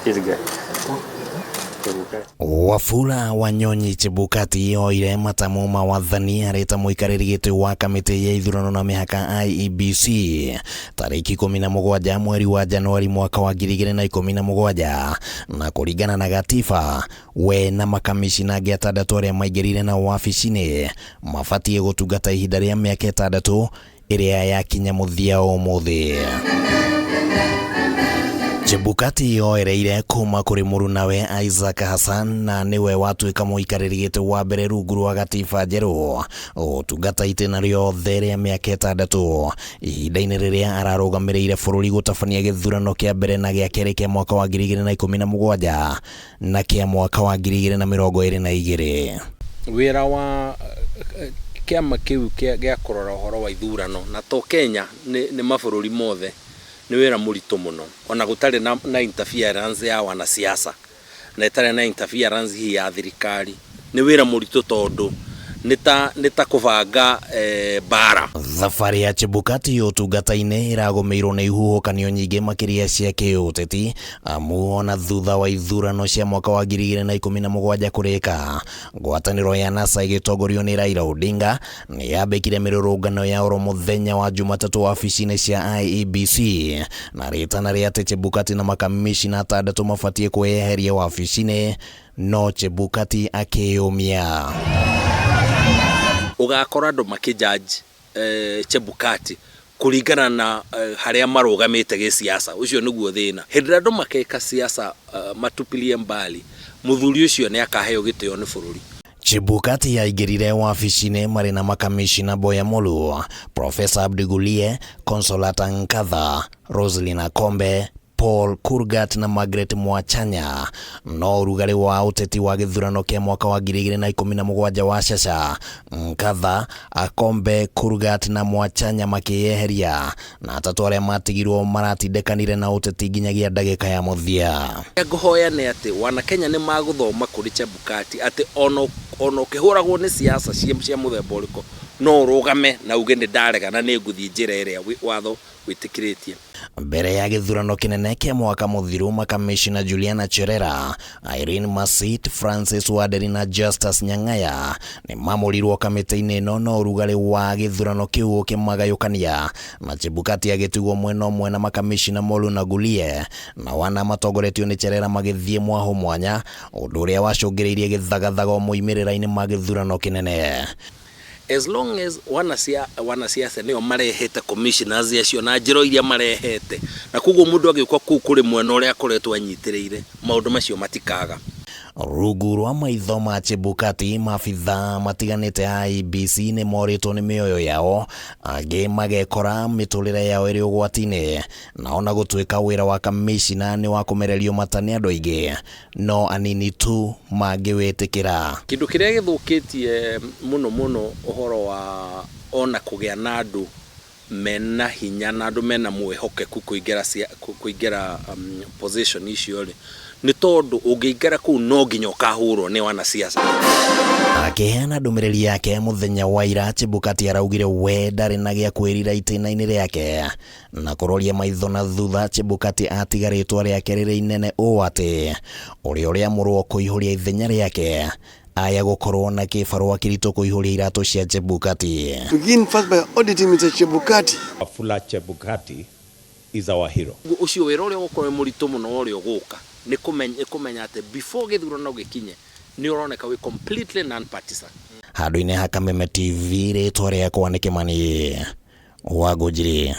This guy. Chebukati. Wafula Wanyonyi Chebukati oire matamu ma wathani arĩ ta mũikarĩri gĩtĩ wa kamĩtĩ ya ithurano na mĩhaka IEBC tarĩki 17 mweri wa Januari mwaka wa 2017, na kũringana na gatiba, we na makamishina angĩ 6 arĩa maingĩrire nao wabici-inĩ mabatiĩ gũtungata ihinda rĩa mĩaka 6 ĩrĩa yakinya mũthia ũmũthĩ. Chebukati oereire kuma kũrĩ mũrunawe Isaac Hassan na nĩwe watuĩka mũikarĩri gĩtĩ wa mbere rungu rwa gatiba njerũ gũtungata itĩna rĩothe rĩa mĩaka 6 ihinda-inĩ rĩrĩa ararũgamĩrĩire bũrũri gũtabania gĩthurano kĩa mbere na gĩa kerĩ kĩa mwaka wa 2017 na kĩa mwaka wa 2022. Wĩra wa kĩama kĩu gĩa kũrora ũhoro wa ithurano na to Kenya, nĩ mabũrũri mothe, nĩ wĩra mũritũ mũno, ona gũtarĩ na interference ya wanasiasa na ĩtarĩ na interference hihi ya thirikari. Nĩ wĩra mũritũ tondũ nĩ ta kũbanga mbara. Thabarĩ ya Chebukati ũtungata-inĩ ĩragũmĩirwo nĩ ihuhũkanio nyingĩ, makĩria cia kĩũteti, amu ona thutha wa ithurano cia mwaka wa 2017 kũrĩka, ngwatanĩro ya NASA ĩgĩtongorio nĩ Raila Odinga nĩ yambĩkire mĩrũrũngano ya oro mũthenya wa Jumatatũ wabici-inĩ cia IEBC na rĩtana rĩa atĩ Chebukati na makamishina 6 mabatiĩ kwĩyeheria wabici-inĩ, no Chebukati akĩyũmia. Ũgakora andũ makĩjudge Chebukati kũringana na harĩa marũgamĩte gĩsiasa. Ũcio nĩguo thĩna. Hĩndĩ ĩrĩa andũ makeka siasa matupilie mbali, mũthuri ũcio nĩ akaheo gĩtĩo nĩ bũrũri. Chebukati aingĩrire wabici-inĩ marĩ na makamishina Boya Molu, Profesa Abdi Gulie, Consolata Nkatha, Roselyn Akombe, Paul Kurgat na Margaret Mwachanya, no ũrugarĩ wa ũteti wa gĩthurano kĩa mwaka wa 2017 wa caca Nkatha, Akombe, Kurgat na Mwachanya makĩyeheria, na 3 arĩa matigirwo maratindekanire na ũteti nginyagia ndagĩka ya mũthia. Ngũhoya nĩ atĩ wanakenya nĩ magũthoma kũrĩ Chebukati atĩ ona ũkĩhũragwo nĩ siasa cia mũthemba ũrĩkũ, no ũrũgame na uge nĩ ndarega na nĩ ngũthiĩ njĩra ĩrĩa watho wĩtĩkĩrĩtie. Mbere ya gĩthurano kĩnene kĩa mwaka mũthiru, makamishina Juliana Cherera, Irene Masit, Francis Wanderi na Justus Nyang'aya nĩ mamũrirwo kamĩtĩ-inĩ ĩno, no ũrugarĩ wa gĩthurano kĩu ũkĩmagayũkania na Chebukati agĩtigwo mwena ũmwe na makamishina Molu na Gulie, na wana matongoretio nĩ Cherera magĩthiĩ mwahũ mwanya, ũndũ ũrĩa wacũngĩrĩirie gĩthagathago moimĩrĩra-inĩ ma gĩthurano kĩnene. As long as wanasiasa nĩo marehete commissioners acio na njĩra iria marehete, na koguo mũndũ agĩũka kũu kũrĩ mwena ũrĩa akoretwo anyitĩrĩire, maũndũ macio matikaga. Rungu rwa maitho ma Chebukati, maabithaa matiganĩte a IEBC nĩ morĩtwo nĩ mĩoyo yao, angĩ magekora mĩtũrĩre yao ĩrĩ ũgwati-inĩ, na ona gũtuĩka wĩra wa kamishina nĩ wa kũmererio mata nĩ andũ aingĩ, no anini tu mangĩwĩtĩkĩra. Kĩndũ kĩrĩa gĩthũkĩtie mũno mũno ũhoro wa ona kũgĩa na andũ mena hinya na andũ mena mwĩhokeku kũingĩra position icio rĩ, nĩ tondũ ũngĩingĩra kũu no nginya ũkahũrwo nĩ wanasiasa. Akĩheana ndũmĩrĩri yake mũthenya wa ira, Chebukati araugire we ndarĩ na gĩa kwĩrira itĩna-inĩ rĩake, na kũroria maitho na thutha, Chebukati atiga rĩtwa rĩake rĩrĩ inene ũũ atĩ ũrĩa ũrĩamũrwo kũihũria ithenya rĩake aya gũkorwo na kĩbarũa kĩritũ kũihũria iratũ cia Chebukati. Begin first by auditing Mr. Chebukati. Wafula Chebukati is our hero. Ũcio wĩra ũrĩa ũgũkorwo wĩ mũritũ mũno ũrĩa ũgũka nĩ kũmenya atĩ before gĩthurano gĩkinye nĩ ũroneka wĩ completely non-partisan. Handũ-inĩ ha Kameme TV, rĩtwa rĩakwa nĩ Kĩmani Wangũnjiri.